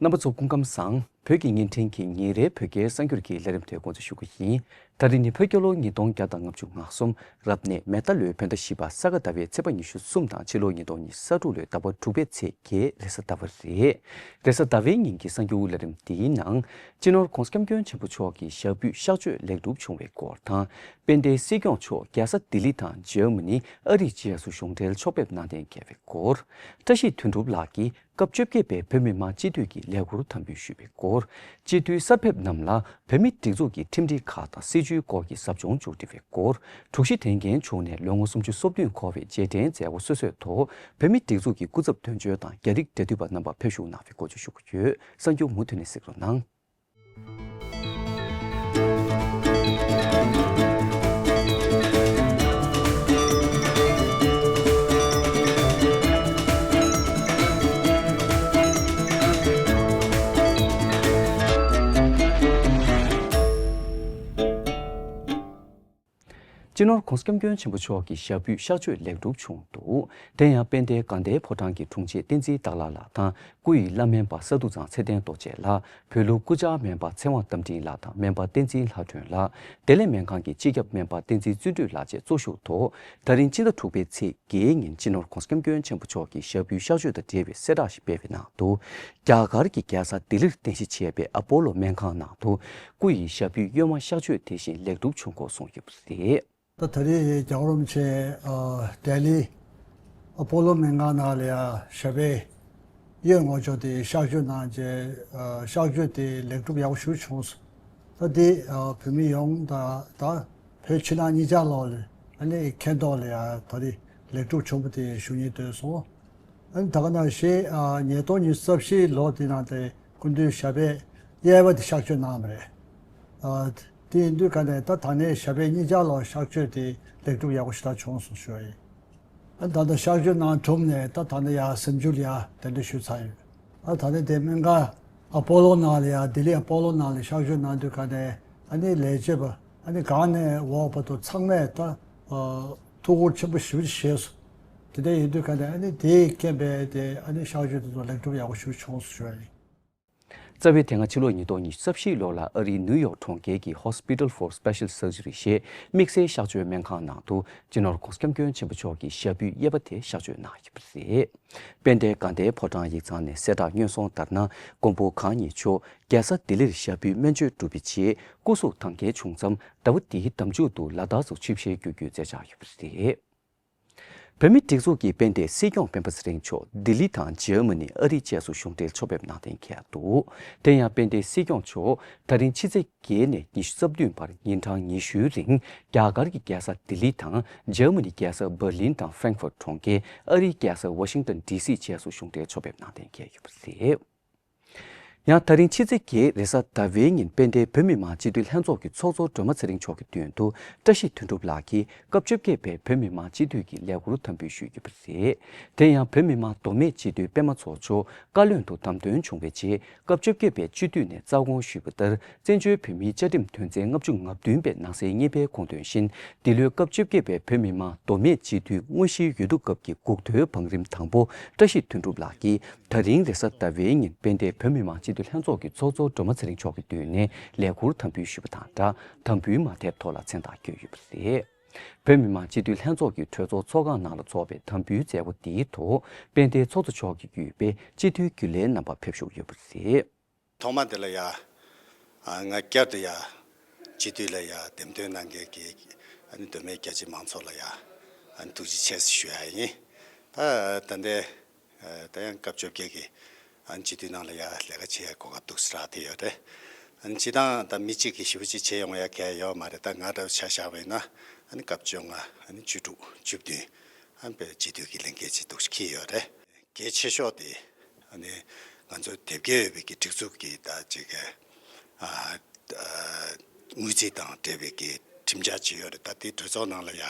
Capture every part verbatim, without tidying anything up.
རྣམ་པ་ཚོ་སྐུ་ཁམས་བཟང་། བོད་ཀྱི་བརྙན་འཕྲིན་གྱི་ཉིན་རེའི་བོད་སྐད་གསར་འགྱུར་གྱི་ལས་རིམ་དེ་འགོ་འཛུགས་ཞུ་གི་ཡིན། ད་རིང་ནི་བོད་རྒྱལ་ལོ་ཉིས་སྟོང་བརྒྱ་དང་ང་གསུམ། རབ་གནས་མེ་རྟ་ལོའི་བོད་ཟླ་བཞི་པ་ས་ག་ཟླ་བའི་ཚེས་པ་ཉི་ཤུ་གསུམ་དང་ཕྱི་ལོ་ཉིས་སྟོང་ཉི་ཤུ་རྩ་དྲུག་ལོའི་ཟླ་བ་དྲུག་པའི་ཚེས་བརྒྱད་རེས་གཟའ་ཟླ་བ་རེད། རེས་གཟའ་ཟླ་བའི་ཉིན་གྱི་གསར་འགྱུར་ལས་རིམ་འདིའི་ནང་། སྤྱི་ནོར་༧གོང་ས་༧སྐྱབས་མགོན་ཆེན་པོ་མཆོག་གི་ཞབས་པུས་གཤག་བཅོས་ལེགས་གྲུབ་བྱུང་བའི་སྐོར་དང་། དཔལ་ལྡན་སྲིད་སྐྱོང་མཆོག་རྒྱལ་ས་ལྡི་ལི་དང་འཇར་མ་ནི། ཨ་རི་བཅས་སུ་གཞུང་འབྲེལ་ཕྱོགས་ཕེབས་གནང་གཏན་འཁེལ་བའི་སྐོར། བཀྲ་ཤིས་དོན་གྲུབ་ལགས་ཀྱིས་སྐབས་བཅོ་བརྒྱད་པའི་བོད་མི་མང་སྤྱི་འཐུས་ཀྱི་ལས་འཁུར་དམ་འབུལ་ཞུས་པའི་སྐོར། སྤྱི་འཐུས་གསར་ཕེབས་རྣམས་ལ་བོད་མིའི་སྒྲིག་འཛུགས་ཀྱི་ཁྲིམས་སྒྲིག་ཁག་དང་སྲིད་བྱུས་སྐོར་གྱི་ཟབ་སྦྱོང་མཇུག་སྒྲིལ་བའི་སྐོར། དྲུག་བཞི་དོན་རྐྱེན་བྱུང་ནས་ལོ་ངོ་སུམ་ཅུ་སོ་བདུན་འཁོར་བའི་རྗེས་དྲན་མཛད་སྒོ་སོ་སོའི་ཐོག་བོད་མིའི་སྒྲིག་འཛུགས་ཀྱི་སྐུ་ཚབ་དོན་གཅོད་དང་རྒྱ་རིགས་འབྲེལ་མཐུད་པ་རྣམ་པ་ཕེབས་ཞུགས་གནང་བའི་སྐོར་བཅས་ཞུ་གི་ཡོད། གསར་འགྱུར་མུ་མཐུད་ནས་གཟིགས་རོགས་གནང་། སྤྱི་ནོར་༧གོང་ས་༧སྐྱབས་མགོན་ཆེན་པོ་མཆོག་གི་ཞབས་པུས་གཤག་བཅོས་ལེགས་གྲུབ་བྱུང་འདུག་དེ་ཡང་དཔལ་ལྡན་དགའ་ལྡན་ཕོ་བྲང་གི་དྲུང་ཆེ་བསྟན་འཛིན་སྟག་ལྷ་ལགས་དང་། སྐུ་ཡི་བླ་སྨན་པ་ས་འདུ་ཚང་ཚེ་བརྟན་རྡོ་རྗེ་ལགས། བོད་ལུགས་སྐུ་བཅར་སྨན་པ་ཚེ་དབང་རྟ་མགྲིན་ལགས་དང་སྨན་པ་བསྟན་འཛིན་ལྷ་སྒྲོན་ལགས། བདེ་ལེགས་སྨན་ཁང་གི་སྤྱི་ཁྱབ་སྨན་པ་བསྟན་འཛིན་བརྩོན་འགྲུས་ལགས་བཅས་གཙོ་བཞུགས་ཐོག་ད་རིང་ཕྱི་ཟླ་དྲུག་པའི་ཚེས་བརྒྱད་ཉིན་སྤྱི་ནོར་༧གོང་ས་༧སྐྱབས་མགོན་ཆེན་པོ་མཆོག་གི་ཞབས་པུས་གཤག་བཅོས་དང་འབྲེལ་བའི་གསལ་བསྒྲགས་ཤིག་སྤེལ་བའི་ནང་དུ། རྒྱ་གར་གྱི་རྒྱལ་ས་ལྡི་ལིར་རྟེན་གཞི་བྱས་པའི་ཨ་པོ་ལོ་སྨན་ཁང་ནང་དུ། སྐུ་ཡི་ཞབས་པུས་གཡོན་མ་གཤག་བཅོས་དེ་བཞིན་ལེགས་གྲུབ་བྱུང་སྐོར་གསུངས་ཡོད་པ་རེད། ད་ད་རེས་རྒྱལ་བ་རིན་པོ་ཆེ་ཨ་ལྡི་ལི་ཨ་པོ་ལོ་སྨན་ཁང་ནང་ལ་ཡ་ཞབས་པད་གཡོན་ངོས་ཕྱོགས་དེ་གཤག་བཅོས་གནང་རྗེས་ཨ་གཤག་བཅོས་དེ་ལེགས་གྲུབ་ཡག་པོ་ཞིག་བྱུང་སོང་། ད་དེ་ཨ་བོད་མི་ཡོངས་དང་ད་བོད་ཕྱི་ནང་གཉིས་ཆ་ལོག་ལ་ཨ་ནི་མཁྱེན་རྟོགས་ལ་ཡ་ད་རེས་ལེགས་གྲུབ་བྱུང་བ་དེ་ཞུ་སྙིང་འདོད་སོང་། ཨ་ནི་ད་ག་ནང་བཞིན་ཨ་ཉིས་སྟོང་ཉི་ཤུ་རྩ་བཞི་ལོ་དེ་ནང་དེ་སྐུ་མདུན་ཞབས་པད་གཡས་པ་དེ་གཤག་བཅོས་གནང་བ་རེད། ཨ་དེ་ཡིན་དུས་ག་ནས་ད་ད་ནས་ཞབས་པད་གཉིས་ཆ་ལོག་གཤག་བཅོས་དེ་ལེགས་གྲུབ་ཡག་པོ་ཞེ་དྲག་བྱུང་སོང་ཞུ་བ་ཡིན། ཨ་ད་ལྟ་གཤག་བཅོས་གནང་གྲུབ་ནས་ད་ད་ནས་ཡར་གཟིམ་ཆུང་ལ་ཡར་གདན་འདྲེན་ཞུས་ཚར་ཡོད། ཨ་ད་ནས་དེ་སྨན་ཁང་ཨ་པོ་ལོ་ནང་ལ་ཡར་ལྡི་ལི་ཨ་པོ་ལོ་ནང་ལ་གཤག་བཅོས་གནང་དུས་ག་ནས་ཨ་ནི་ལས་བྱེད་པ་ཨ་ནི་གང་ནས་འོག་བར་དུ་ཚང་མས་ད་ཨ་ཐུགས་ཁུར་ཆེན་པོ་ཞེ་པོ་ཅིག་བཞེས་སོང་། དེ་འདྲ་ཡིན་དུས་ག་ནས་ཨ་ནི་དེའི་རྐྱེན་པས་དེ་ཨ་ནི་གཤག་བཅོས་དེ་ཚོ་ལེགས་གྲུབ་ཡག་པོ་ཞིག་བྱུང་སོང་ཞུ་བ་ཡིན། རྩ་བའི་དེ་སྔ་ཕྱི་ལོ་ཉིས་སྟོང་ཉི་ཤུ་རྩ་བཞི་ལོ་ལ་ཨ་རིའི་ནིའུ་ཡོག་གྲོང་ཁྱེར་གྱི་Hospital for Special Surgery ཞེས་དམིགས་བསལ་གཤག་བཅོས་སྨན་ཁང་ནང་དུ་སྤྱི་ནོར་༧གོང་ས་༧སྐྱབས་མགོན་ཆེན་པོ་མཆོག་གི་ཞབས་པུས་གཡས་པ་དེ་གཤག་བཅོས་གནང་ཡོད་པ་རེད། དཔལ་ལྡན་དགའ་ལྡན་ཕོ་བྲང་ཡིག་ཚང་ནས་གསལ་བསྒྲགས་སྔོན་སོང་ལྟར་ན། མགོན་པོ་གང་ཉིད་མཆོག་རྒྱལ་ས་ལྡི་ལིར་ཞབས་པུས་སྨན་བཅོས་གྲུབ་པའི་རྗེས་སྐུ་གཟུགས་དྭངས་འཁེལ་བྱུང་མཚམས་ཟླ་བ་འདིའི་ཟླ་མཇུག་ཏུ་ལ་དྭགས་སུ་ཆིབས་ཞལ་བསྒྱུར་རྒྱུའི་མཛད་འཆར་ཡོད་པ་རེད། བོད་མིའི་སྒྲིག་འཛུགས་ཀྱི་དཔལ་ལྡན་སྲིད་སྐྱོང་སྤེན་པ་ཚེ་རིང་མཆོག་ལྡི་ལི་དང་འཇར་མ་ནི། ཨ་རི་བཅས་སུ་གཞུང་འབྲེལ་ཕྱོགས་ཕེབས་གནང་གཏན་འཁེལ་འདུག་དེ་ཡང་དཔལ་ལྡན་སྲིད་སྐྱོང་མཆོག་ད་རིང་ཕྱི་ཚེས་བརྒྱད་ནས་ཉི་ཤུ་རྩ་བདུན་བར་ཉིན་གྲངས་ཉི་ཤུའི་རིང་རྒྱ་གར་གྱི་རྒྱལ་ས་ལྡི་ལི་དང་འཇར་མ་ནིའི་རྒྱལ་ས་འབར་ལིན་དང་ཧྥ་རན་ཧྥུར་གྲོང་ཁྱེར། ཨ་རིའི་རྒྱལ་ས་ཝ་ཤིང་ཏོན་ཌི་སི་བཅས་སུ་གཞུང་འབྲེལ་ཕྱོགས་ཕེབས་གནང་གཏན་འཁེལ་ཡོད་པ་རེད། ཡང་ད་རིང་ཕྱི་ཚེས་བརྒྱད་རེས་གཟའ་ཟླ་བའི་ཉིན་དཔལ་ལྡན་བོད་མི་མང་སྤྱི་འཐུས་ལྷན་ཚོགས་ཀྱི་ཚོགས་གཙོ་སྒྲོལ་མ་ཚེ་རིང་མཆོག་གི་མདུན་དུ་བཀྲ་ཤིས་དོན་གྲུབ་ལགས་ཀྱིས་སྐབས་བཅོ་བརྒྱད་པའི་བོད་མི་མང་སྤྱི་འཐུས་ཀྱི་ལས་འཁུར་དམ་འབུལ་ཞུས་ཡོད་པ་རེད། དེ་ཡང་བོད་མི་མང་མདོ་སྨད་སྤྱི་འཐུས་པད་མ་ཚོགས་མཆོག་བཀའ་བློན་དུ་བདམས་ཐོན་བྱུང་བའི་རྗེས་སྐབས་བཅོ་བརྒྱད་པའི་སྤྱི་འཐུས་ནས་རྩ་དགོངས་ཞུས་པ་ལྟར། བཙན་བྱོལ་བོད་མིའི་བཅའ་ཁྲིམས་དོན་ཚན་ལྔ་བཅུ་ང་བདུན་པའི་ནང་གསེས་གཉིས་པའི་དགོངས་དོན་བཞིན། འདི་ལོའི་སྐབས་བཅོ་བརྒྱད་པའི་བོད་མི་མང་མདོ་སྨད་སྤྱི་འཐུས་དངོས་གཞིའི་འོས་བསྡུ་སྐབས་ཀྱི་འགོ་ཐོའི་བང་རིམ་དང་པོ་བཀྲ་ཤིས་དོན་གྲུབ་ལགས་ཀྱིས་ད་རིང་རེས་གཟའ་ཟླ་བའི་ཉིན་དཔལ་ལྡན་བོད་མི་མང་སྤྱི་འཐུས་ལྷན་ཚོགས་ཀྱི་ཚོགས་གཙོ་སྒྲོལ་མ་ཚེ་རིང་མཆོག་གི་མདུན་ནས་ལས་འཁུར་དམ་འབུལ་ཞུས་པ་དང་སྦྲགས། དམ་འབུལ་མ་དེར་ཐོག་ལ་མཚན་རྟགས་བཀོད་ཡོད་པ་རེད། བོད་མི་མང་སྤྱི་འཐུས་ལྷན་ཚོགས་ཀྱི་གྲོས་ཚོགས་ཚོགས་ཁང་ནང་ལ་འཚོགས་པའི་དམ་འབུལ་མཛད་སྒོ་འདིའི་ཐོག་དཔལ་ལྡན་ཚོགས་གཙོ་མཆོག་གིས་བརྒྱུད་པའི་སྤྱི་འཐུས་རྒྱུན་ལས་རྣམ་པ་ཕེབས་བཞུགས་ཡོད་པ་རེད། ཐོག་མ་དེ་ལ་ཡ། ང་བསྐྱར་དུ་ཡ། སྤྱི་འཐུས་ལ་ཡ་འདེམས་ཐོན་གནང་མཁན་གྱི་ཨ་ནི་མདོ་སྨད་རྒྱ་ཆེ་མང་ཚོགས་ལ་ཡ། ཨ་ནི་ཐུགས་རྗེ་ཆེ་ཞུ་ཡ་ཡིན། ད་ད་ལྟའི་ད་ཡང་སྐབས་བཅོ་བརྒྱད་ཀྱི་ཨ་ནི་སྤྱི་འཐུས་ནང་ལ་ཡ་ལས་ཀ་བྱེད་ཡ་གོ་སྐབས་འདུག་སེ་རག་བསྡད་ཡོད་རེད། ཨ་ནི་སྤྱི་བཏང་ད་མི་གཅིག་གིས་ཞེ་པོ་ཅིག་བྱེད་ཡོང་ཡ་གལ་ཡོད་མ་རེད། ད་ང་འདྲ་བོ་ཆ་བཞག་པ་ཡིན་ན་ཨ་ནི་སྐབས་བཅོ་ལྔ་ཨ་ནི་བཅུ་དྲུག་བཅུ་བདུན་ཨ་ནི་དཔེ་སྤྱི་འཐུས་ཀྱི་ལས་འགན་ཅིག་འདུག་སེ་འཁྱེར་ཡོད་རེད། གལ་ཆེ་ཤོས་དེ་ཨ་ནི་ང་ཚོ་དེབ་སྐྱེལ་ཡོད་པའི་གི་སྒྲིག་འཛུགས་ཀྱི་ད་ཅིག་གི་ཨ་ཨ་དངུལ་རྩིས་དང་འབྲེལ་བའི་གི་ཁྲིམས་འཆར་ཅིག་ཡོད་རེད། ད་དེ་གྲོས་ཚོགས་ནང་ལ་ཡ་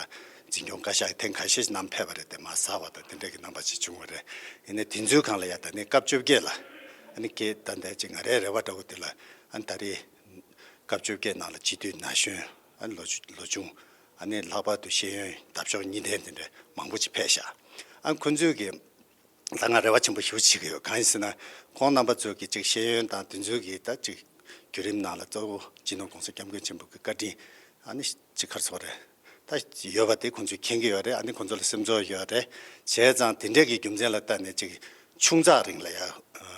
འཛིན་སྐྱོང་བཀའ་ཤག་ཐེངས་ཁ་ཤས་བསྣམས་ཕེབས་པ་རེད། དེ་མ་ཟ་བ་དང་དེ་འདྲ་གི་རྣམ་པ་ཅིག་བྱུང་བ་རེད། ཡིན་ནའི་དེ་ཚོའི་སྒང་ལ་ཡ་ད་ནི་སྐབས་བཅོ་བརྒྱད་ལ་ཨ་ནི་ཀྱེ་ད་འདས་ཅིག་ང་རའི་རེ་བ་འདྲ་བོ་དེ་ལ་ཨ་ནི་ད་རེས་སྐབས་བཅོ་བརྒྱད་ནང་ལ་སྤྱི་འཐུས་ན་གཞོན་ཨ་ནི་ལོ་ཆུ་ལོ་ཆུང་ཨ་ནི་ལྷག་པར་དུ་ཤེས་ཡོན་འདབ་གཤོག་གཉིས་ལྡན་དེ་འདྲ་མང་པོ་ཅིག་ཕེབས་ཤག་ཨ་ནི་ཁོ་ཚོས་ཀྱི་ ད་ང་རེ་བ་ཆེན་པོ་ཞེ་པོ་བྱེད་ཀྱི་ཡོད། གང་ཡིན་ཟེར་ན། ཁོང་རྣམ་པ་ཚོ་གི་ཅིག་ཤེས་ཡོན་དང་དེ་ཚོའི་གི་ད་ཅིག་བརྒྱུད་རིམ་ནང་ལ་གཙོ་བོ་སྤྱི་ནོར་༸གོང་ས་༸སྐྱབས་མགོན་ཆེན་པོ་གི་བཀའ་དྲིན། ཨ་ནི་ཅིག་ག་རེ་ཟེར་དགོས་རེད། ད་ཡོད་པ་དེ་ཁོང་ཚོས་མཁྱེན་གྱི་ཡོད་རེད། ཨ་ནི་ཁོང་ཚོ་ལ་སེམས་ཚོར་ཡོད་རེད། བྱས་ཙང་དེ་འདྲའི་གི་རྒྱུ་མཚན་ལ་བརྟེན་ནས་ཅིག་ཆུང་ཙག་རིང་ལ་ཡ་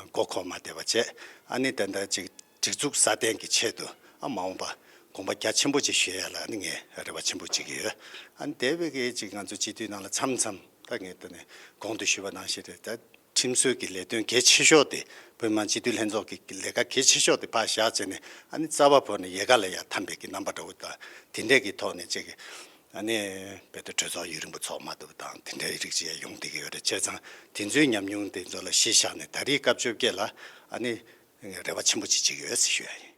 མགོ་འཁོར་མ་བསྡད་པ་བྱས། ཨ་ནི་ད་ལྟ་ཅིག་སྒྲིག་འཛུགས་སྲ་བརྟན་གྱི་ཆེད་དུ། ཨ། མ་འོངས་པ་དགོངས་པ་རྒྱ་ཆེན་པོ་ཅིག་ཞུ་ཡ་ལ་ནི་ངས་རེ་བ་ཆེན་པོ་བྱེད་ཀྱི་ཡོད། ཨ་ནི་དེ་བས་ཀྱི་ཅིག་ང་ཚོ་སྤྱི་འཐུས་ནང་ལ་མཚམས་མཚམས་ད་ངས་ད་ནི་གོང་དུ་ཞུས་པ་ནང་བཞིན་རེད། ད་ཁྲིམས་བཟོའི་གི་ལས་དོན་གལ་ཆེ་ཤོས་དེ། བོད་མི་མང་སྤྱི་འཐུས་ལྷན་ཚོགས་ཀྱི་ལས་ཀ་གལ་ཆེ་ཤོས་དེ་ཕར་བཞག་བྱས་ནས། ཨ་ནི་རྩ་བ་བོར་ནས་ཡལ་ག་ལ་ཡར་འཐམས་པའི་གི་རྣམ་པ་འདྲ་བོ་དང་། དེ་འདྲས་ཀྱི་ཐོག་ནས་ཅིག་ཨ་ནི་བོད་དུ་གྲོས་ཚོགས་ཡུན་རིང་པོ་ཚོགས་མ་ཐུབ་པ་དང་། དེ་འདྲའི་རིགས་ཅིག་ཡང་ཡོང་བསྡད་ཀྱི་ཡོད་རེད། བྱས་ཙང་དེ་ཚོའི་ཉམས་མྱོང་དེ་ཚོ་ལ་གཞི་བཞག་ནས། ད་རེས་སྐབས་བཅོ་བརྒྱད་ལ་ཨ་ནི་རེ་བ་ཆེན་པོ་ཅིག་བྱེད་ཀྱི་ཡོད་ཟེར་ཞུ་ཡ་ཡིན།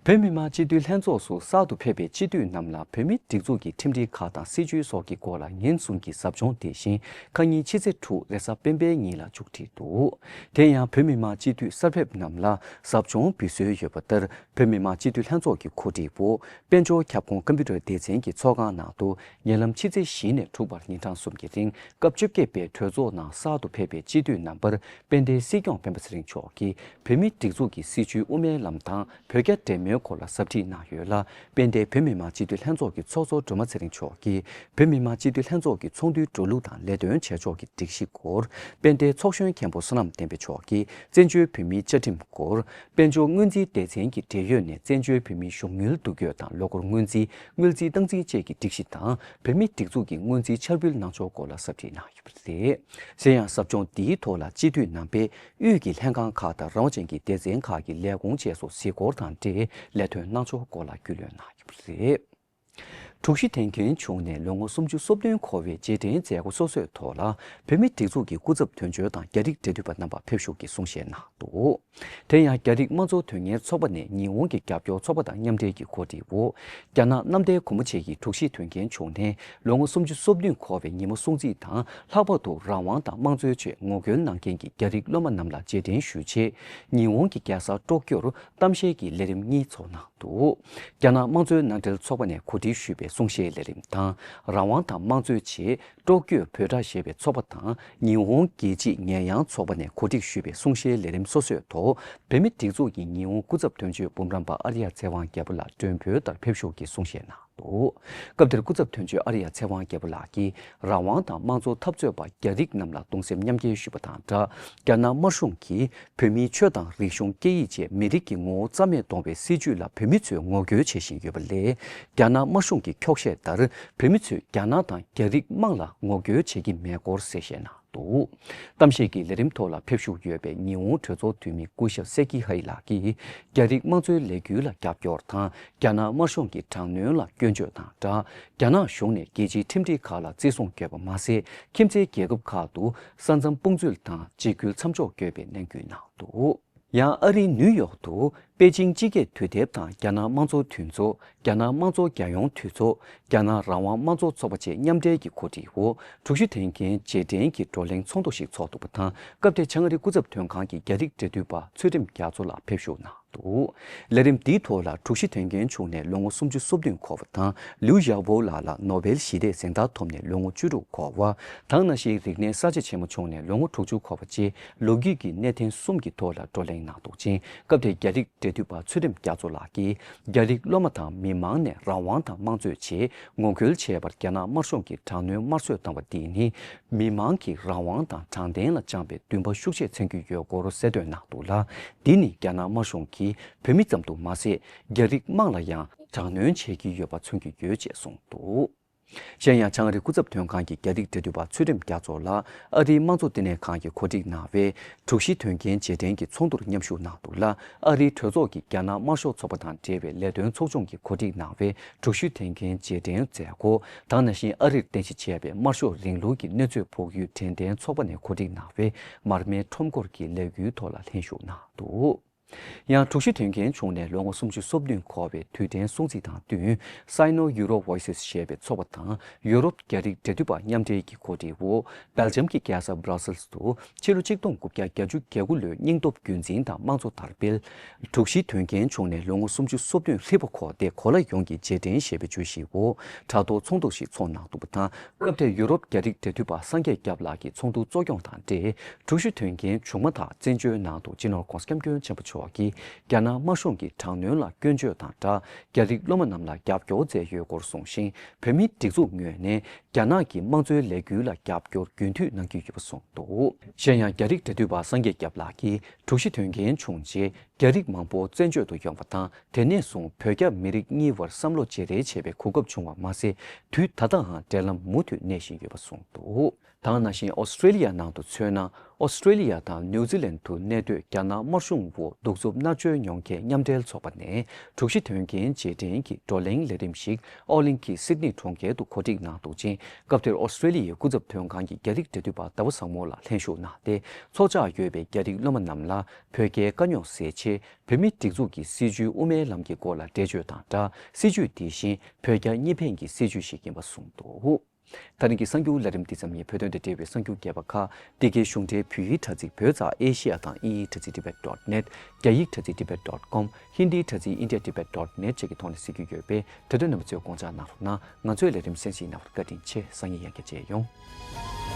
བོད་མི་མང་སྤྱི་འཐུས་ལྷན་ཚོགས་སུ་གསར་དུ་ཕེབས་པའི་སྤྱི་འཐུས་རྣམས་ལ་བོད་མིའི་སྒྲིག་འཛུགས་ཀྱི་ཁྲིམས་སྒྲིག་ཁག་དང་སྲིད་བྱུས་སོགས་ཀྱི་སྐོར་ལ་ཉིན་གསུམ་གྱི་ཟབ་སྦྱོང་དེ་བཞིན་ཁ་ཉིན་ཕྱི་ཚེས་དྲུག་རེས་གཟའ་སྤེན་པའི་ཉིན་ལ་མཇུག་སྒྲིལ་འདུག་དེ་ཡང་བོད་མི་མང་སྤྱི་འཐུས་གསར་ཕེབས་རྣམས་ལ་ཟབ་སྦྱོང་འབུལ་སྲོལ་ཡོད་པ་ལྟར། བོད་མི་མང་སྤྱི་འཐུས་ལྷན་ཚོགས་ཀྱི་གོ་སྒྲིག་འོག་དཔལ་འབྱོར་ཁྱབ་ཁོངས་ཀམ་པུ་ཊར་སྡེ་ཚན་གྱི་ཚོགས་ཁང་ནང་དུ། ཉེ་ལམ་ཕྱི་ཚེས་བཞི་ནས་དྲུག་བར་ཉིན་གྲངས་གསུམ་གྱི་རིང་སྐབས་བཅོ་བརྒྱད་པའི་གྲོས་ཚོགས་ནང་གསར་དུ་ཕེབས་པའི་སྤྱི་འཐུས་རྣམ་པར། དཔལ་ལྡན་སྲིད་སྐྱོང་སྤེན་པ་ཚེ་རིང་མཆོག་གིས་བོད་མིའི་སྒྲིག་འཛུགས་ཀྱི་སྲིད་བྱུས་དབུ་མའི་ལམ་དང་བོད་རྒྱ་འབྲེལ་མོལ་སྐོར་ལ་ཟབ་ཁྲིད་གནང་ཡོད་ལ། དཔལ་ལྡན་བོད་མི་མང་སྤྱི་འཐུས་ལྷན་ཚོགས་ཀྱི་ཚོགས་གཙོ་སྒྲོལ་མ་ཚེ་རིང་མཆོག་གིས་བོད་མི་མང་སྤྱི་འཐུས་ལྷན་ཚོགས་ཀྱི་ཚོགས་འདུའི་འགྲོ་ལུགས་དང་ལས་དོན་བྱེད་ཕྱོགས་ཀྱི་སྒྲིག་གཞི་སྐོར། དཔལ་ལྡན་ཚོགས་གཞོན་མཁན་པོ་བསོད་ནམས་བསྟན་འཕེལ་མཆོག་གིས་བཙན་བྱོལ་བོད་མིའི་བཅའ་ཁྲིམས་སྐོར། དཔལ་འབྱོར་སྔོན་རྩིས་སྡེ་ཚན་གྱི་འབྲེལ་ཡོད་ནས་བཙན་བྱོལ་བོད་མིའི་གཞུང་དངུལ་བསྡུ་སྐྱོད་དང་ལོ་འཁོར་སྔོན་རྩིས། དངུལ་རྩིས་སྟངས་འཛིན་བཅས་ཀྱི་སྒྲིག་གཞི་དང་། བོད་མིའི་སྒྲིག་འཛུགས་ཀྱི་སྔོན་རྩིས་འཆར་འབུལ་གནང་ཕྱོགས་སྐོར་ལ་ཟབ་ཁྲིད་གནང་ཡོད་པ་རེད། གཞན་ཡང་ཟབ་སྦྱོང་འདིའི་ཐོག་ལ་སྤྱི་འཐུས་རྣམ་པས་དབུས་ཀྱི་ལྷན་ཁང་ཁག་དང་རང་དབང་ཅན་གྱི་སྡེ་ཚན་ཁག་གི་ལས་ཁུངས་བཅས་སུ་གཟིགས་སྐོར་དང་འབྲེལ་ལས་དོན་གནང་ཕྱོགས་སྐོར་ལ་རྒྱུས་ལོན་གནང་ཡོད་པ་རེད། དྲུག་བཞི་དོན་རྐྱེན་བྱུང་ནས་ལོ་ངོ་སུམ་ཅུ་སོ་བདུན་འཁོར་བའི་རྗེས་དྲན་མཛད་སྒོ་སོ་སོའི་ཐོག་ལ། བོད་མིའི་སྒྲིག་འཛུགས་ཀྱི་སྐུ་ཚབ་དོན་གཅོད་དང་རྒྱ་རིགས་འབྲེལ་མཐུད་པ་རྣམ་པ་ཕེབས་ཞུགས་ཀྱིས་གསུང་བཤད་གནང་འདུག་དེ་ཡང་རྒྱ་རིགས་དམངས་གཙོ་དོན་གཉེར་ཚོགས་པ་ནས་ཉི་ཧོང་གི་རྒྱབ་སྐྱོར་ཚོགས་པ་དང་མཉམ་འབྲེལ་གྱི་གོ་སྒྲིག་འོག་རྒྱ་ནག་གནམ་བདེ་སྒོ་མོ་ཆེ་ཡི་དྲུག་བཞི་དོན་རྐྱེན་བྱུང་ནས་ལོ་ངོ་སུམ་ཅུ་སོ་བདུན་འཁོར་བའི་ཉིན་མོ་སྲུང་བརྩི་དང་། ལྷག་པར་དུ་རང་དབང་དང་དམངས་གཙོའི་ཆེད་ངོ་རྒོལ་གནང་མཁན་གྱི་རྒྱ་རིགས་སློབ་མ་རྣམས་ལ་རྗེས་དྲན་ཞུ་ཆེད། ཉི་ཧོང་གི་རྒྱལ་ས་ཀྲོག་ཀྱོར་གཏམ་བཤད་ཀྱི་ལས་རིམ་གཉིས་ཚོགས་གནང་འདུག་རྒྱ་ནག་དམངས་གཙོའི་མནའ་འབྲེལ་ཚོགས་པ་ནས་གོ་སྒྲིག་ཞུས་པའི་གསུང་བཤད་ལས་རིམ་དང་། རང་དབང་དང་དམངས་གཙོའི་ཆེད་ཀྲོག་ཀྱོའི་བོད་གྲྭ་ཞེས་པའི་ཚོགས་པ་དང་། ཉི་ཧོང་རྒྱལ་སྤྱིའི་ཉེས་ཡངས་ཚོགས་པ་ནས་གོ་སྒྲིག་ཞུས་པའི་གསུང་བཤད་ལས་རིམ་སོ་སོའི་ཐོག་བོད་མིའི་སྒྲིག་འཛུགས་ཀྱི་ཉི་ཧོང་སྐུ་ཚབ་དོན་གཅོད་འབུམ་རམས་པ་ཨརྱ་ཚེ་དབང་རྒྱལ་པོ་ལགས་མགྲོན་འབོད་ལྟར་ཕེབས་ཞུགས་ཀྱིས་གསུང་བཤད་གནང་འདུག་སྐབས་དེར་སྐུ་ཚབ་དོན་གཅོད་ཨརྱ་ཚེ་དབང་རྒྱལ་པོ་ལགས་ཀྱིས་རང་དབང་དང་དམངས་གཙོ་འཐབ་རྩོད་པ་རྒྱ་རིགས་རྣམས་ལ་གདུང་སེམས་མཉམ་སྐྱེད་ཞུས་པ་དང་སྦྲགས། རྒྱ་ནག་དམར་གཞུང་གིས་བོད་མིའི་ཆོས་དང་རིག་གཞུང་སྐད་ཡིག་བཅས་མི་རིགས་ཀྱི་ངོ་བོ་རྩ་མེད་གཏོང་བའི་སྲིད་བྱུས་ལ་བོད་མི་ཚོས་ངོ་རྒོལ་བྱེད་བཞིན་ཡོད་པ་ལས། རྒྱ་ནག་དམར་གཞུང་གི་འཁྱོག་བཤད་ལྟར་བོད་མི་ཚོས་རྒྱ་ནག་དང་རྒྱ་རིགས་དམངས་ལ་ངོ་རྒོལ་བྱེད་ཀྱི་མེད་སྐོར་གསལ་བཤད་གནང་འདུག་གཏམ་བཤད་ཀྱི་ལས་རིམ་ཐོག་ལ་ཕེབས་ཞུགས་ཡོད་པའི་ཉི་ཧོང་གྲོས་ཚོགས་འཐུས་མི་སྐུ་ཞབས་སེ་ཀི་ཧའི་ལགས་ཀྱིས། རྒྱ་རིགས་དམངས་གཙོའི་ལས་འགུལ་ལ་རྒྱབ་སྐྱོར་དང་། རྒྱ་ནག་དམར་གཞུང་གི་དྲག་གནོན་ལ་སྐྱོན་བརྗོད་དང་སྦྲགས། རྒྱ་ནག་གཞུང་ནས་རྒྱལ་སྤྱིའི་ཁྲིམས་སྒྲིག་ཁག་ལ་བརྩི་སྲུང་བཀོད་པ་མ་ཟད། ཁྱིམ་མཚེས་རྒྱལ་ཁབ་ཁག་ཏུ་ས་མཚམས་དཔུང་འཛུལ་དང་འཇིགས་སྐུལ་མཚམས་འཇོག་བཀོད་པའི་ནན་སྐུལ་གནང་འདུག་ཡང་ཨ་རིའི་ནིའུ་ཡོག་ཏུ་པེ་ཅིང་སྤྱི་སྐད་དུས་དེབ་དང་རྒྱ་ནག་དམངས་གཙོ་འཐུས་ཚོགས། རྒྱ་ནག་དམངས་གཙོ་རྒྱལ་ཡོངས་འཐུས་ཚོགས། རྒྱ་ནག་རང་དབང་དམངས་གཙོ་ཚོགས་པ་བཅས་མཉམ་འབྲེལ་གྱི་གོ་སྒྲིག་འོག་དྲུག་བཞི་དོན་རྐྱེན་རྗེས་དྲན་གྱི་བགྲོ་གླེང་ཚོགས་འདུ་ཞིག་ཚོགས་འདུག་པ་དང་། སྐབས་དེར་བྱང་ཨ་རི་སྐུ་ཚབ་དོན་ཁང་གི་རྒྱ་རིགས་འབྲེལ་མཐུད་པ་ཚུལ་ཁྲིམས་རྒྱ་མཚོ་ལགས་ཕེབས་ཞུགས་གནང་འདུག་ལས་རིམ་འདིའི་ཐོག་ལ་དྲུག་བཞི་དོན་རྐྱེན་བྱུང་ནས་ལོ་ངོ་སུམ་ཅུ་སོ་བདུན་འཁོར་བ་དང་། ལིའུ་ཞའོ་པོ་ལགས་ལ་ནོ་བེལ་ཞི་བདེའི་གཟེངས་རྟགས་ཐོབ་ནས་ལོ་ངོ་བཅུ་དྲུག་འཁོར་བ། དེ་ནང་བཞིན་རིག་གནས་གསར་བརྗེ་ཆེན་མོ་བྱུང་ནས་ལོ་ངོ་དྲུག་ཅུ་འཁོར་བ་བཅས་ལོ་རྒྱུས་ཀྱི་གནད་དོན་གསུམ་གྱི་ཐོག་ལ་བགྲོ་གླེང་གནང་འདུག་ཅིང་། སྐབས་དེར་རྒྱ་རིགས་འབྲེལ་མཐུད་པ་ཚུལ་ཁྲིམས་རྒྱ་མཚོ་ལགས་ཀྱིས། རྒྱ་རིགས་སློབ་མ་དང་མི་མང་ནས་རང་དབང་དང་དམངས་གཙོའི་ཆེད་ངོ་རྒོལ་བྱས་པར་རྒྱ་ནག་དམར་གཞུང་གིས་དྲག་གནོན་དམར་གསོད་བཏང་བ་འདི་ནི། མི་མང་གི་རང་དབང་དང་དྲང་བདེན་ལ་བཅངས་པའི་འདུན་པ་ཤུགས་ཆེ་མཚོན་གྱི་ཡོད་སྐོར་གསལ་སྟོན་གནང་འདུག་ལ། འདི་ནི་རྒྱ་ནག་དམར་གཞུང་གིས་བོད་མི་ཙམ་དུ་མ་ཟད། རྒྱ་རིགས་དམངས་ལ་ཡང་དྲག་གནོན་བྱེད་ཀྱི་ཡོད་པ་མཚོན་གྱི་ཡོད་ཅེས་གསུངས་འདུག་གཞན་ཡང་། བྱང་ཨ་རིའི་སྐུ་ཚབ་དོན་ཁང་གི་རྒྱ་རིགས་འབྲེལ་མཐུད་པ་ཚུལ་ཁྲིམས་རྒྱ་མཚོ་ལགས་ཨ་རིའི་དམངས་གཙོ་བསྟི་གནས་ཁང་གིས་གོ་སྒྲིག་གནང་བའི་དྲུག་བཞི་དོན་རྐྱེན་རྗེས་དྲན་གྱི་ཚོགས་འདུར་མཉམ་ཞུགས་གནང་འདུག་ལ། ཨ་རིའི་གྲོས་ཚོགས་ཀྱི་རྒྱ་ནག་དམར་ཤོག་ཚོགས་པ་དང་འབྲེལ་བའི་ལས་དོན་ཚོགས་ཆུང་གིས་གོ་སྒྲིག་གནང་བའི་དྲུག་བཞི་དོན་རྐྱེན་རྗེས་དྲན་མཛད་སྒོ། དེ་ནང་བཞིན་ཨ་རིར་རྟེན་གཞི་བྱས་པའི་དམར་ཤོག་རིང་ལུགས་ཀྱི་གནོད་འཚེ་ཕོག་ཡུལ་དྲན་རྟེན་ཚོགས་པ་ནས་གོ་སྒྲིག་གནང་བའི་མར་མེའི་ཁྲོམ་སྐོར་གྱི་ལས་འགུལ་ཐོག་ལ་ལྷན་ཞུགས་གནང་འདུག་ཡང་དྲུག་བཞི་དོན་རྐྱེན་བྱུང་ནས་ལོ་ངོ་སུམ་ཅུ་སོ་བདུན་འཁོར་བའི་དུས་དྲན་སྲུང་བརྩི་དང་བསྟུན། Sino Euro Voices ཞེས་པའི་ཚོགས་པ་དང་ཡུ་རོབ་རྒྱ་རིགས་འབྲེལ་མཐུད་པ་མཉམ་འབྲེལ་གྱིས་གོ་སྒྲིག་འོག་སྦེལ་ཇམ་གྱི་རྒྱལ་ས་Brussels དུ་ཕྱི་ལོ་ཆིག་སྟོང་དགུ་བརྒྱ་བརྒྱད་ཅུ་གྱ་དགུ་ལོའི་སྙིང་སྟོབས་རྒྱུན་འཛིན་དང་དམངས་གཙོ་དར་སྤེལ། དྲུག་བཞི་དོན་རྐྱེན་བྱུང་ནས་ལོ་ངོ་སུམ་ཅུ་སོ་བདུན་སླེབས་པ་འཁོར་ཏེ་གོ་ལ་ཡོངས་ཀྱི་རྗེས་དྲན་ཞེས་པའི་བརྗོད་གཞིའི་འོག་དྲ་ཐོག་ཚོགས་འདུ་ཞིག་ཚོགས་གནང་འདུག་པ་དང་། སྐབས་དེར་ཡུ་རོབ་རྒྱ་རིགས་འབྲེལ་མཐུད་པ་སངས་རྒྱས་སྐྱབས་ལགས་ཀྱིས་ཚོགས་འདུ་གཙོ་སྐྱོང་དང་འབྲེལ། དྲུག་བཞི་དོན་རྐྱེན་བྱུང་མ་ཐག་བཙན་བྱོལ་ནང་དུ་སྤྱི་ནོར་༧གོང་ས་༧སྐྱབས་མགོན་ཆེན་པོ་མཆོག་གིས་རྒྱ་ནག་དམར་གཞུང་གི་དྲག་གནོན་ལ་སྐྱོན་བརྗོད་དང་སྦྲགས། རྒྱ་རིགས་སློབ་མ་རྣམས་ལ་རྒྱབ་སྐྱོར་མཛད་ཡོད་སྐོར་གསུངས་ཤིང་། བོད་མིའི་སྒྲིག་འཛུགས་ངོས་ནས་རྒྱ་ནག་གི་དམངས་གཙོའི་ལས་འགུལ་ལ་རྒྱབ་སྐྱོར་རྒྱུན་མཐུད་གནང་གི་ཡོད་པ་གསུངས་འདུག་གཞན་ཡང་། རྒྱ་རིགས་འབྲེལ་མཐུད་པ་སངས་རྒྱས་སྐྱབས་ལགས་ཀྱིས་དྲུག་བཞི་དོན་རྐྱེན་བྱུང་རྗེས། རྒྱ་རིགས་མང་པོ་བཙན་བྱོལ་དུ་ཡོང་བ་དང་། དེ་ནས་བཟུང་བོད་རྒྱ་མི་རིགས་གཉིས་བར་བསམ་བློ་བརྗེ་རེས་བྱེད་པའི་གོ་སྐབས་བྱུང་བ་མ་ཟད། དུས་ད་ལྟའང་འབྲེལ་ལམ་མུ་མཐུད་གནས་བཞིན་ཡོད་པ་གསུངས་འདུག་དེ་ནང་བཞིན་ཨོ་སི་ཀྲེ་ལི་ཡ་ནང་དུ་མཚོན་ན། ཨོ་སི་ཀྲེ་ལི་ཡ་དང་ནིའུ་ཛི་ལན་དུ་གནས་སྡོད་རྒྱ་ནག་དམར་གཞུང་འོག་གདུག་རྩུབ་མནར་གཅོད་མྱོང་མཁན་མཉམ་འབྲེལ་ཚོགས་པ་ནས་དྲུག་བཞི་དོན་རྐྱེན་རྗེས་དྲན་གྱི་བགྲོ་གླེང་ལས་རིམ་ཞིག་ཨོ་གླིང་གི་སིད་ནི་གྲོང་ཁྱེར་དུ་གོ་སྒྲིག་གནང་འདུག་ཅིང་། སྐབས་དེར་ཨོ་སི་ཀྲེ་ལི་ཡའི་སྐུ་ཚབ་དོན་ཁང་གི་རྒྱ་རིགས་འབྲེལ་མཐུད་པ་ཟླ་བ་བཟང་མོ་ལགས་ལྷན་ཞུགས་གནང་སྟེ། འཚོ་བཅག་ཡོད་པའི་རྒྱ་རིགས་སློབ་མ་རྣམས་ལ་བོད་རྒྱའི་དཀའ་རྙོག་སེལ་ཆེད། བོད་མིའི་སྒྲིག་འཛུགས་ཀྱི་སྲིད་བྱུས་དབུ་མའི་ལམ་གྱི་སྐོར་ལ་འགྲེལ་བརྗོད་དང་སྦྲགས། སྲིད་བྱུས་འདི་བཞིན་བོད་རྒྱ་གཉིས་ཕན་གྱི་སྲིད་བྱུས་ཤིག་ཡིན་པ་གསུངས་འདུག་ད་རིང་གི་གསར་འགྱུར་ལས་རིམ་འདི་ཙམ་ཡིན། བོད་དོན་དང་འབྲེལ་བའི་གསར་འགྱུར་རྒྱས་པ་ཁག་འདི་གའི་གཞུང་འབྲེལ་བོད་ཡིག་དྲ་ཚིགས་བོད་ཙ་ཨེ་ཤི་ཡ་དང་དབྱིན་ཡིག་དྲ་ཚིགས་tibet dot net། རྒྱ་ཡིག་དྲ་ཚིགས་tibet dot com། ཧིན་དིའི་དྲ་ཚིགས india tibet dot net བཅས་ཀྱི་ཐོག་ནས་གཟིགས་རྒྱུ་ཡོད་པས། དེ་དོན་རྣམ་པ་ཚོས་དགོངས་འཇགས་གནང་རོགས་གནང་། ང་ཚོའི་ལས་རིམ་གསན་གཟིགས་གནང་བར་བཀའ་དྲིན་ཆེ། སང་ཉིན་ཡང་བསྐྱར་མཇལ་ཡོང་།